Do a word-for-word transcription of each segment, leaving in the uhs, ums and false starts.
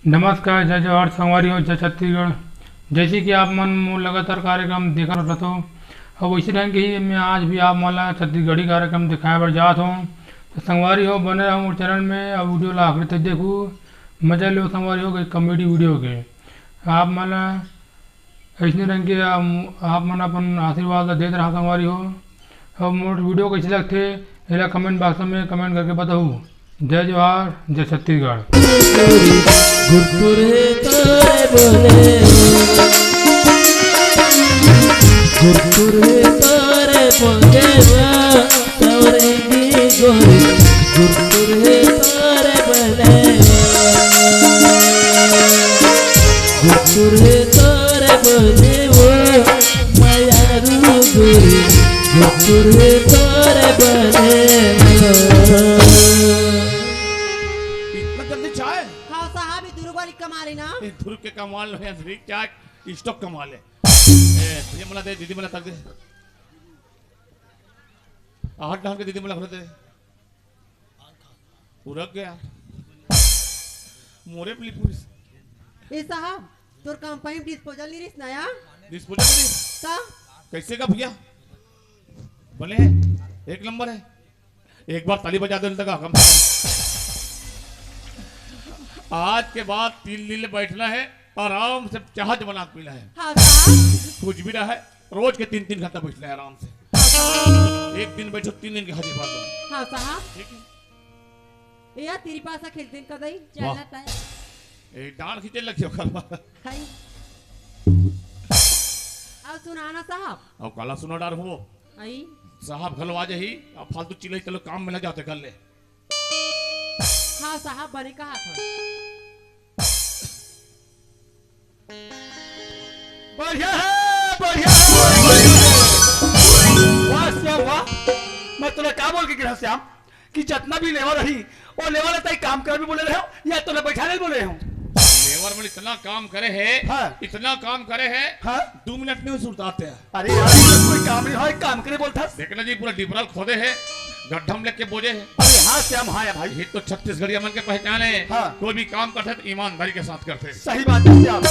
नमस्कार, जय जोहार संगवारी हो, जय छत्तीसगढ़। जैसे कि आप मन मोर लगातार कार्यक्रम देखत रहत हो, अउ वैसे ढंग के ही मैं आज भी आप मन ला छत्तीसगढ़ी कार्यक्रम दिखाए बर जात हों। तो संगवारी हो, बने रहो मोर चैनल में, अउ वीडियो ला आखिरी तक देखू, मजा लो संगवारी हो, कॉमेडी वीडियो के। आप मन ला अइसने ढंग के आप, आप मन अपन आशीर्वाद ला देत रहा संगवारी हो। अब मोर वीडियो कैसे लगथे, एला कमेंट बॉक्स में कमेंट करके बताहू। जय जोहार, जय छत्तीसगढ़। गुरतुर हे तोरे बोले, गुरतुर हे तोरे बोले, तोरे दी गोरी, गुरतुर हे तोरे बोले, गुरतुर हे तोरे बोले वो, मयारू गोरी, गुरतुर हे तोरे बोले वो। इतना जल्दी चाय? हाँ साहब, ये दुर्ग वाली कमाल है ना? ये दुर्ग के कमाल में अतिरिक्त चाय, स्टॉक कमाल है। ए, भैया मला दे, दीदी मला तक दे। आठ डाल के दीदी मला खुला दे। पूरा गया। मोरे पली पूरी। ए साहब, तोर कंपनी में डिस्पोजल नहीं रिस नया? डिस्पोजल नहीं? का? कैसे का भैया? बने हैं, एक नंबर है। एक बार ताली बजा दे उन तक कम से कम। आज के बाद तीन दिन ले बैठना है, आराम से चाह बना के पीना है। हाँ साहब। कुछ भी रहे, रोज के तीन तीन घंटा बैठना है आराम से। एक दिन बैठो, तीन दिन की हाजिरी भर दो। हाँ साहब। ठीक है। ए यार, तेरी पासा खेलते हैं कदई। वाह। चलता है। ए, डांड खींचे लग गया ओकर। हाय। अब सुनाना साहब। अब काला सुना डार हो। आई। साहब घलो आ जाही, अब फालतू चिल्लाई चलो काम में लग जाते कर ले। हाँ साहब, बने कहा था। बढ़िया है, बढ़िया है, बढ़िया है। वाह श्याम, वाह। मैं तोला का बोल के गिरा श्याम, कि जतना भी लेबर रही, वो लेबर ला तई काम करे बर बोले रहे हो या तोला बैठाने बर बोले रहे हो? लेबर मन इतना काम करे है, हाँ। इतना काम करे है, हाँ। दू मिनट में सुरताते हैं। अरे यार, ये कोई काम नहीं है, काम करे बोलथस। देखना जी, पूरा डिबरल खोदे है, गड्ढा में लेके बोझे है। अरे हाँ श्याम, हाँ यार भाई। ये तो छत्तीसगढ़िया मन के पहचान है। हाँ। कोई भी काम करते तो ईमानदारी के साथ करते। सही बात है श्याम,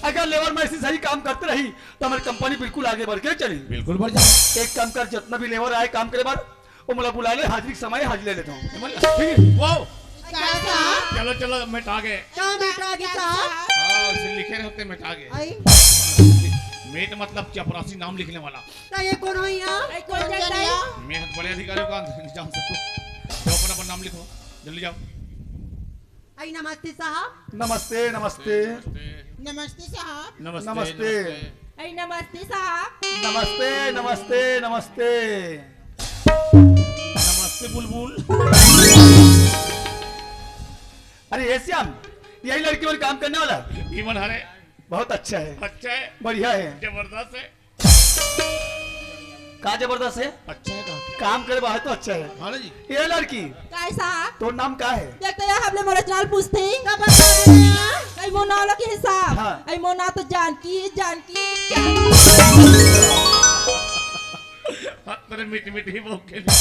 अगर लेबर मन ऐसे सही काम करते रही तो हमारी कंपनी बिल्कुल आगे बढ़ के चली। बिल्कुल बढ़ जाए। एक काम कर, जितना भी लेबर आए काम करे बर, वो मोला बुला ले, हाजिरी के समय हाजिरी ले लेता हूँ। मतलब, ठीक है? वो। का साहब? चलो, चलो, मेटा गए। का मेटा गए साहब? हाँ, उसे लिखे रहते मेटा गए। आई। मेट मतलब चपरासी नाम लिखने वाला। तो ये कौन हो यहाँ? आई, कौन जानता है? मैं हत बड़े अधिकारी का नहीं जान सकता। जाओ, अपन, अपन नाम लिखो, जल्दी जाओ। आई, नमस्ते साहब। नमस्ते, नमस्ते। नमस्ते साहब। नमस्ते, नमस्ते। नमस्ते। आई, नमस्ते साहब। नमस्ते, नमस्ते, नमस्ते। नमस्ते बुलबुल। अरे ये श्याम, यही लड़की वाली काम करने वाला? ये मन हरे। बहुत अच्छा है। अच्छा है। बढ़िया है। जबरदस्त है। का जबरदस्त है? अच्छा है, का? काम करे बर तो अच्छा है। हाँ ना जी। ये लड़की, काय साहब? तोर नाम का है? देख तो यार, हमने मोला चाल पूछते। का बता दे यार? आई मोर नाम ला के हिसाब। हाँ। आई मोर नाम तो जानकी, जानकी, जानकी। हाँ, तेरे मीठी मीठी बहू के लिए।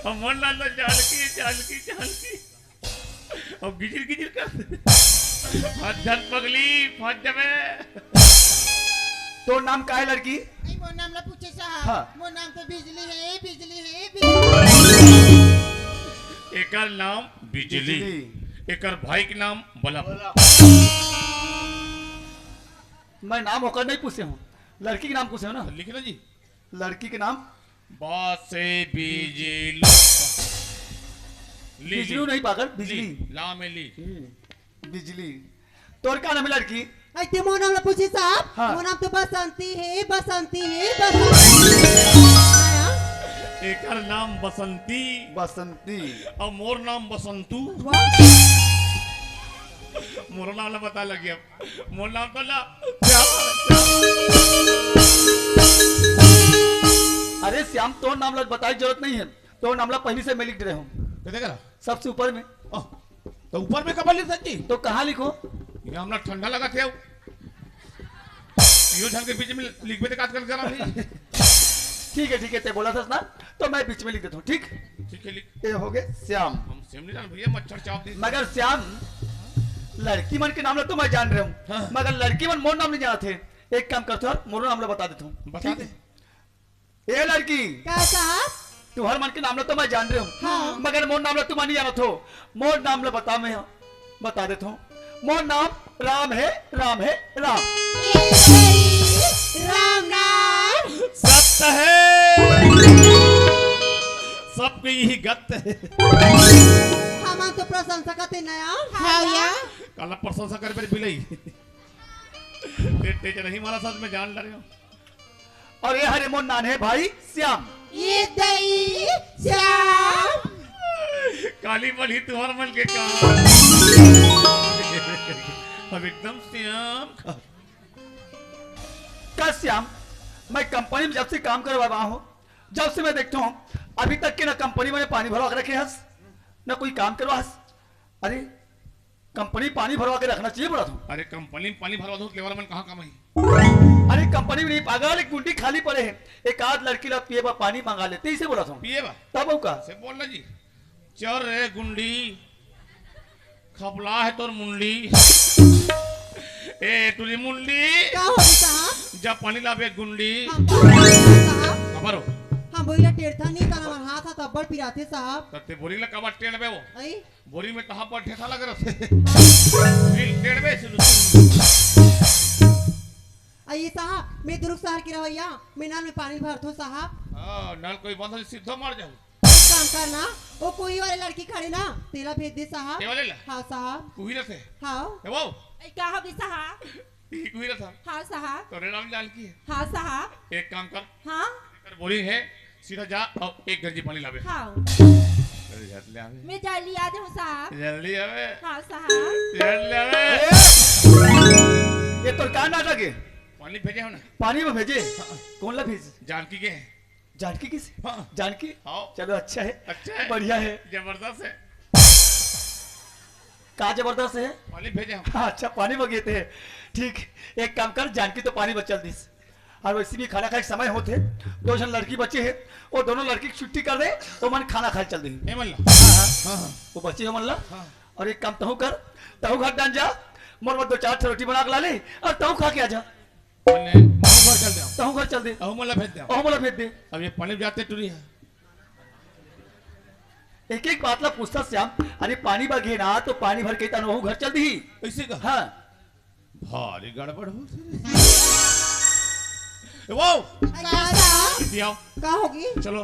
अब मोर नाम तो जानकी, जानकी, जानकी। अब गिजिर गिजिर कर। हद धन पगली, फंस जाबे। तोर नाम का है लड़की? आई, मोर नाम ला पूछे साहब। हाँ। मोर नाम तो बिजली है, बिजली है, बिजली। एकर नाम बिजली। बिजली। एकर भाई के नाम बल्ब। मैं नाम ओकर नहीं पूछे हूँ, लड़की के नाम पूछे हूँ ना। लिख लो जी। लड़की के नाम? बासे बिजलू। ली, बिजलू ली। नहीं पागल, बिजली। ली, ला में ली। हम्म, बिजली। तोर का नाम है लड़की? ऐसे मोर नाम ला पूछे साहब? हाँ। मोर नाम तो बसंती है, बसंती है, बसंती। हाँ। एकर नाम बसंती। बसंती। और मोर नाम बसंतू। वाह। मोर नाम ला बता लगी अब। मोर नाम तो ला। अरे श्याम, तोर नाम ला बताए के जरूरत नहीं है, तोर नाम ला पहली से मैं लिख दे रहे हूँ। कते करा? सबसे ऊपर में। ओह, तो ऊपर में कब लिख सकती? तो कहाँ लिखो? ये हमरा ठंडा लगा थे। यो झन के बीच में लिखबे तो काट कर करा भाई। ठीक है, ठीक है, ते बोला था ना, तो मैं बीच में लिख देता हूँ, ठीक? ठीक है, लिख। ये हो गए श्याम। हम श्याम नहीं जान भैया, मच्छर चाप दी। मगर श्याम, लड़की मन के नाम ला तो मैं जान रहे हूँ, हाँ। मगर लड़की मन मोर नाम नहीं जानत हे। एक काम करथों यार, मोरो नाम ला बता देथों। बता दे। ए लड़की, का साहब? तुहर मन के नाम ला तो मैं जान रहे हूँ, हाँ। मगर मोर नाम ला तुम नहीं जानत हो। मोर नाम ला बता, मैं बता देथों। मोर नाम राम हे, राम हे, राम। ए तेरी राम नाम। सत्य हे, सबके यही गत हे। हमन तो प्रशंसा करते नया। हाँ या। काला प्रशंसा करे बर बिलई। ते, ते नहीं मारा, सच में जान डरे हो। अउ ए हरे मोर नान्हे भाई श्याम। ए दई श्याम। काली बली तुहर मन के काम। अब एकदम श्याम। का श्याम, मैं कंपनी में जब से काम करवा हूँ, जब से मैं देखता हूँ, अभी तक के ना कंपनी में पानी भरवा के रखे हस, ना कोई काम करवा हस। अरे, कंपनी पानी भरवा के रखना चाहिए बोलत हूँ। अरे, कंपनी में पानी भरवा दो, लेबर मन कहाँ कमाही? अरे, कंपनी में नहीं पागल, एक गुंडी खाली पड़े हे, एक आध लड़की ला पिए बर पानी मंगा लेते, इसे बोलत हूँ। पिए बर? तब अउ का? से बोल ना जी, चल रे गुंडी, खपला हे तोर मुंडी। ए टुरी मुंडी, का हो गया साहब? जा पानी लाबे गुंडी। हम पानी लाबे साहब। खबर हो? हम बोरी ला टेढ़थन नहीं, काला हमर हाथ हा अब्बड़ पिराथे साहब। त ते बोरी ला काबर टेढ़बे वो? आई? बोरी में तहां पर ठेसा लग रहा। टेढ़बे से। आई साहब, मैं दुर्ग शहर के रहवइया, मैं नल में पानी भरथों साहब। हाँ, नल कोई बंद हो, सीधो मर जाऊँ। एक काम करना, वो कुही वाले लड़की खड़े ना, तेला भेज दे साहब। ये वाले ला? हाँ साहब। कुही रथे? हाँ। ए वो? ए, का हो गई साहब? ये कुही रथा? हाँ साहब। तोरे नाम जानकी है? हाँ साहब। एक काम कर। हाँ। कर बोरी है, सीधा जा अउ एक गंजी पानी लाबे। हाँ। अरे, झट ले आवे। मैं जल्दी आ जाऊँ साहब। जल्दी आवे। हाँ साहब। झट ले आवे। ए! ये तोर का नाटक है? पानी भेजे हो ना। पानी में भेजे? हाँ। कौन ला भेजे? जानकी के। जानकी किसे? हाँ। जानकी? हाँ। चलो, अच्छा है। अच्छा है। बढ़िया है। जबरदस्त है। का जबरदस्त है? पानी भेजे हम। हाँ, अच्छा, पानी मंगेते हैं। ठीक, एक काम कर, जानकी तो पानी बचल दिस। अउ वैसे भी खाना खाए के समय होत हे, दो झन लड़की बचे हे, वो दोनों लड़की के छुट्टी कर दे, तो मन खाना खाए चल दे। ए मन ला। हाँ, हाँ। हाँ, हाँ। वो बचे हो मन ला। हाँ। अउ एक काम तहूँ कर, तहूँ घर डान जा, मोर बर दो चार ठो रोटी बना के ला ले, अउ तहूँ खा के आ जा। मने, तहूँ घर चल दे। तहूँ घर चल दे। अहू मोला भेज दे। अहू मोला भेज दे। अब ये पानी जाते टुरी है। एक एक बात ला पूछता श्याम, अरे पानी बर गे ना, तो पानी भर के तन वहू घर चल दी। ऐसे का? हाँ। भारी गड़बड़ हो। वो। का साहब? इधर आओ। का होगी? चलो।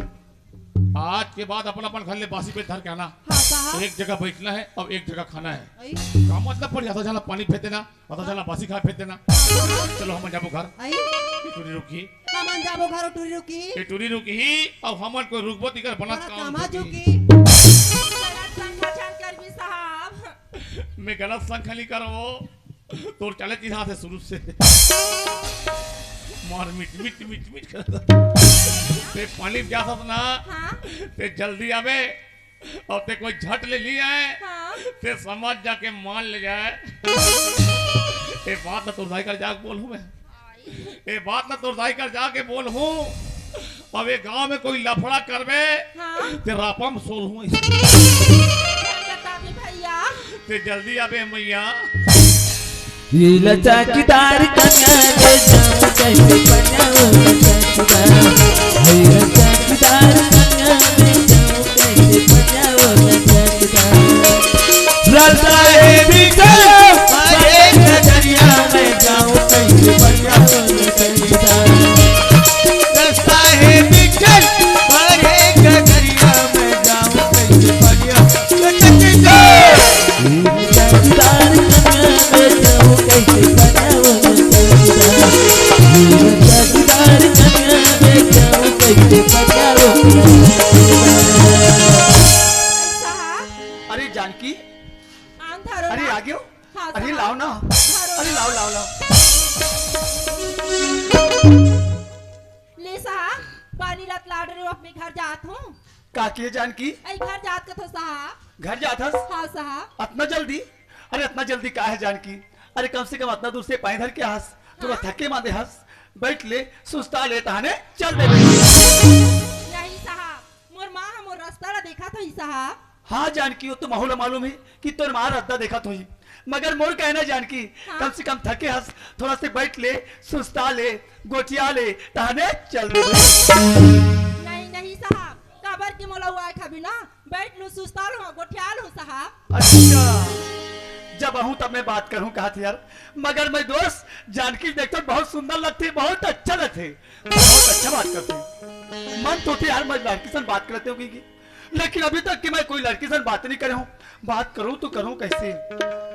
आज के बाद अपन अपन घर ले बासी पे धर के आना। हाँ साहब। एक जगह बैठना है अउ एक जगह खाना है। आई। का मतलब पड़ी, आधा झन ला पानी फेंक देना, आधा झन ला बासी खाए फेंक देना। हाँ साहब। चलो हमन जाबो घर। आई। ये टुरी रुकही। हमन जाबो घर, टुरी रुकही। ये टुरी रुकही, अउ हमन कोई रुकबो तिकर बनत बड़ा काम कामा झुकी। झुकी। गलत संख्या झन करबी साहब। मैं गलत संख्या नहीं करबो। तोर चले चिन्हाथे शुरू से। मार मिट, मिट, मिट, मिट करत। ते पानी प्यासत ना, हाँ। ते जल्दी आबे, अउ ते कोई झट ले ली आए, हाँ। ते समझ जा के मान ले जाए। ए बात ना तोर दाई कर जाके बोलहूँ मैं। ए बात ना तोर दाई कर जाके बोलहूँ। अब ये गांव में कोई लफड़ा करबे, हाँ। ते रापा में सोलहूँ। बताबे भैया। ते जल्दी आबे मैया। ये लचकदार कन्या ले जाऊं कैसे पन्या वो लचकदार। ये लचकदार कन्या ले जाऊं कैसे पन्या वो लचकदार। रास्ता है बिछल, मारे नजरिया में जाऊं कैसे पन्या वो लचकदार। रास्ता है बिछल, मारे नजरिया में जाऊं कैसे पन्या वो लचकदार। साहब। अरे जानकी, आन धरो अरे ना। आ गयो। हाँ, अरे साहब। लाओ ना। धरो अरे ना। लाओ, लाओ, लाओ। ले साहब, पानी लतलाड़ रहे हो, अपने घर जात हूँ। का किए जानकी? अरे घर जात कथो साहब। घर जात हस? हाँ साहब। अतना जल्दी? अरे अतना जल्दी का है जानकी? अरे कम से कम अतना दूर से पानी धर के हस, थोड़ा हाँ। थके मांदे हस, बैठ ले, सुस्ता ले, तहाने चल दे। नहीं साहब, मोर माँ ह मोर रास्ता ला देखत होही साहब। हाँ जानकी, वो तो महू ला मालूम है कि तोर माँ रास्ता देखत होही। मगर मोर कहना जानकी, हाँ। कम से कम थके हस, थोड़ा से बैठ ले, सुस्ता ले, गोठिया ले, तहने चल दे। नहीं, नहीं साहब, काबर के मोला उआय खाबे ना, बैठ लूं, सुस्ता लूं, गोठिया लूं साहब। अच्छा, जब आहूं तब मैं बात करहूं कहाथे यार, मगर मैं दोस्त जानकी देखथों बहुत सुंदर लगथे, बहुत अच्छा लगथे, बहुत अच्छा बात करथे। मन तो होथे यार मैं लड़की सन बात कर लेतेंव कहिके, लेकिन अभी तक कि मैं कोई लड़की सन बात नहीं करे हूं। बात करूं तो करूं कैसे?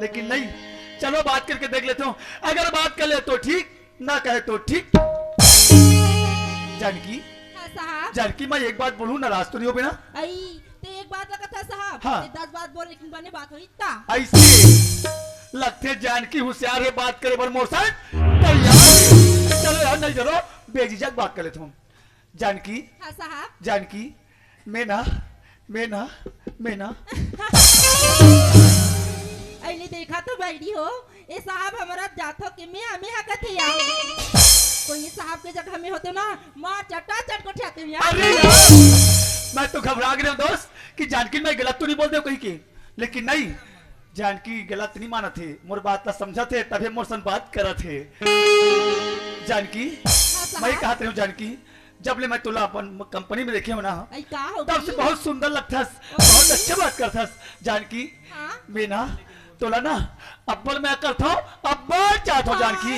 लेकिन नहीं, चलो बात करके देख लेतेंव। अगर बात कर ले तो ठीक, ना कहे तो ठीक। जानकी, हाँ साहब। जानकी, मैं एक बात बोलूं, नाराज तो नहीं होबे ना? अई, ते एक बात ला कहथस साहब, हाँ। ते दस बात बोल, लेकिन बने बात होही ता। अइसे लगथे जानकी हुसियार हे बात करे बर मोर सन। तैयार। चलो यार, नहीं डरो, बेझिझक बात कर लेथों। जानकी, हाँ साहब। जानकी, मैं ना, मैं ना, मैं ना। अइले देखा तो बहिनी हो, ए साहब हमर जात हो के मैं, मैं हा कथे यार। कोई ए साहब के जगह में होतेंव ना, मार चटा चट गोठियातेंव यार। अरे यार, मैं तो घबरा गे रहेंव दोस्त कि जानकी मैं गलत तो नहीं बोल देंव कहिके, लेकिन नहीं, जानकी गलत नहीं मानत हे, मोर बात ला समझत हे, तभे मोर सन बात करत हे। जानकी, हाँ साहब। मैं कहत रहेंव जानकी, जब ले मैं तोला अपन कंपनी में देखे हंव ना, अई, का हो तब से गई? बहुत सुंदर लगथस, बहुत अच्छा बात करथस जानकी। हाँ? मैं ना तोला ना अब्बड़ मया करथों, अब्बड़ चाहथों जानकी।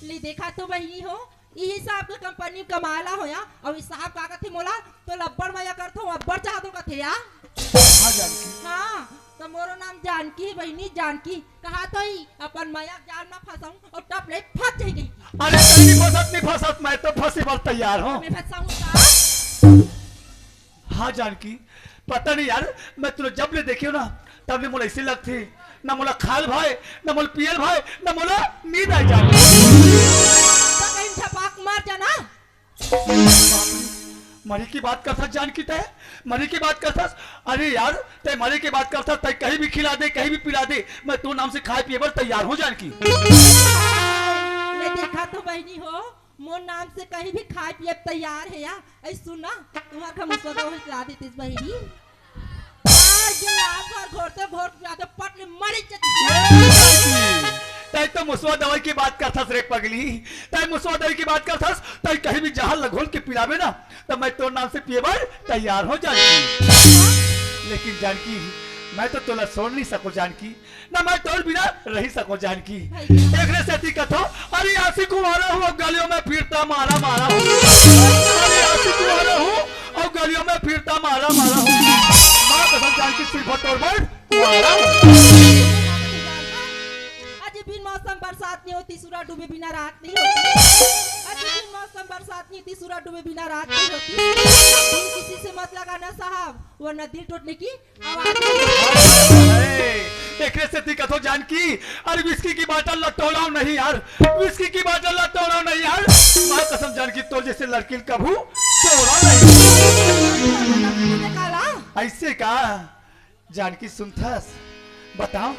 ले देखा तो बहिनी हो, इही साहब के कंपनी में कमाए ला हों या, अउ ए साहब का कथे मोला, तोला अब्बड़ मया करथों, अब्बड़ चाहथों कथे या। हाँ जानकी। हाँ, त मोरो नाम जानकी हे बहिनी, जानकी। कहात होही अपन मया जाल म फंसाहूं अउ टप ले फंस जाही कहिके। अरे, तैं नहीं फंसस, नहीं फंसस, मैं तो फंसे बर तैयार हंव। मैं फंसाहूं का? हाँ जानकी, पता नहीं यार, मैं तोला जब ले देखे हंव ना, तब ले मोला अइसे लगथे, ना मोला खाय ल भाय, ना मोला पीये ल भाय, ना मोला नींद आय जानकी। त कहीं झपाक मार जाना। मरे के बात करथस जानकी तैं, मरे के बात करथस। अरे यार, तैं मरे के बात करथस, तैं कहीं भी खिला दे, कहीं भी पिला दे, मैं तोर नाम से खाय पीये बर तैयार हंव जानकी। ले देखा तो बहिनी हो, मोर नाम से कहीं भी खाय पीये तैयार हे या। अई सुन ना, तुम्हर घर मुसवा दवाई ला देतिस बहिनी। चार गिलास भर घोरते घोर के आके पट ले मरी जती। ए, तैं तो मुसवा दवाई के बात करथस रे पगली, तैं मुसवा दवाई के बात करथस, तैं कहीं भी जहर ल घोल के पिलाबे ना, त मैं तोर नाम से पीये बर तैयार हंव जानकी। लेकिन जानकी, मैं तो तोला छोड़ नहीं सकंव जानकी, ना मैं तोर बिना रहि सकंव जानकी। भाई। एकरे सेती कथंव, अरे आशिक कुंवारा हूँ, गलियों में फिरता मारा मारा हूँ। अरे आशिक कुंवारा हूँ, अउ गलियों में फिरता मारा मारा हूँ। माँ कसम जानकी सिर्फ तोर बर कुंवारा हूँ। अजी बिन मौसम बरसात नहीं होती, सूरज डूबे बिना रात नहीं होती। अजी बिन मौसम बरसात नहीं होती, सूरज डूबे बिना रात नहीं होती। तुम किसी से मत लगाना साहब, वरना दिल टूटने की अरे, एकरे सेती कथंव जानकी, अरे विस्की की बाटल ला टोड़व नहीं यार, विस्की की बाटल ला टोड़व नहीं यार। माँ कसम जानकी, तोर जइसे लड़की ल कभू छोड़व नहीं। काला? अइसे का जानकी सुनथस? बताओ।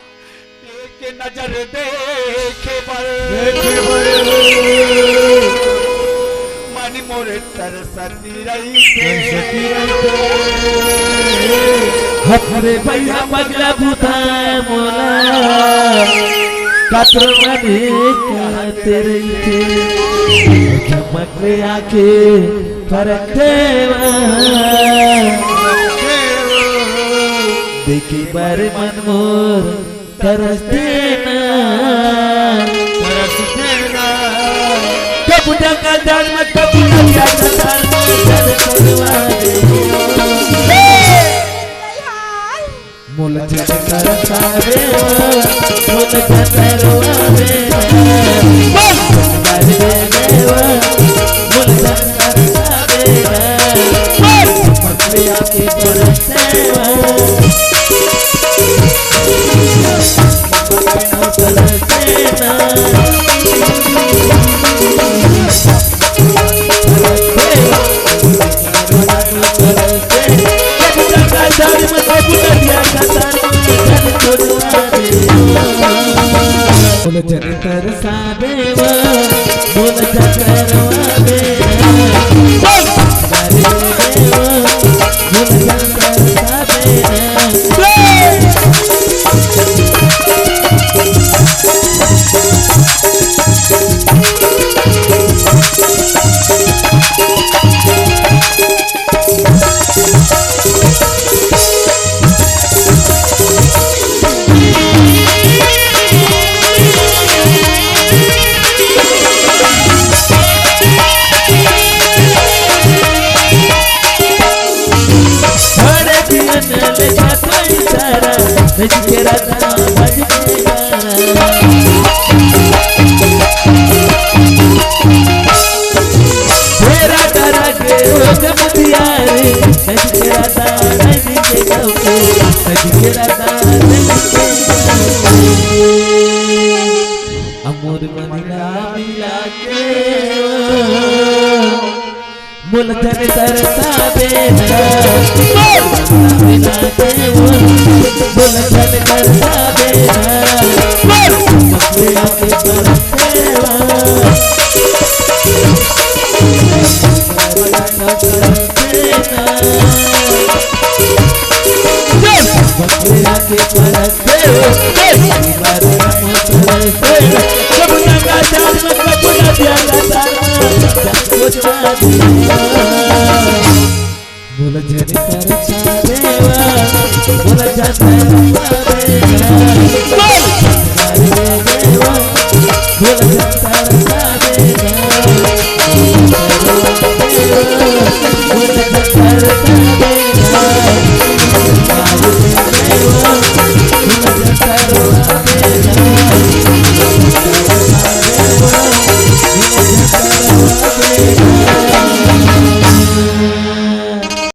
एक नजर देखे बर, देखे बर। मन मोर तरसती रहिथे। तरसती रहिथे। हफरे भैया पगला बुधाय मोला, कतरो मने कहत रहिथे। चमक आके फरक देवा। देखी बर मन मोर तरस देना। तरस देना। कब जंगल झाड़ में, कब नदिया का धार में, जल छोड़वा दे। मोल जन तरसावे, मोल जन तरवावे, मोल जन तरसावे, मोल जन तरसावे, मोल जन तरसावे। बोल जन तरसा देवा, बोल जन तरसा देवा, बोल जन तरसा देवा। मदिना मिला के ओ, मोला जन तरसाबे ना। मदिना मिला के ओ, मोला जन तरसाबे ना। मदिना के तरसेवा। बोल जन तरसा देवा, बोल जन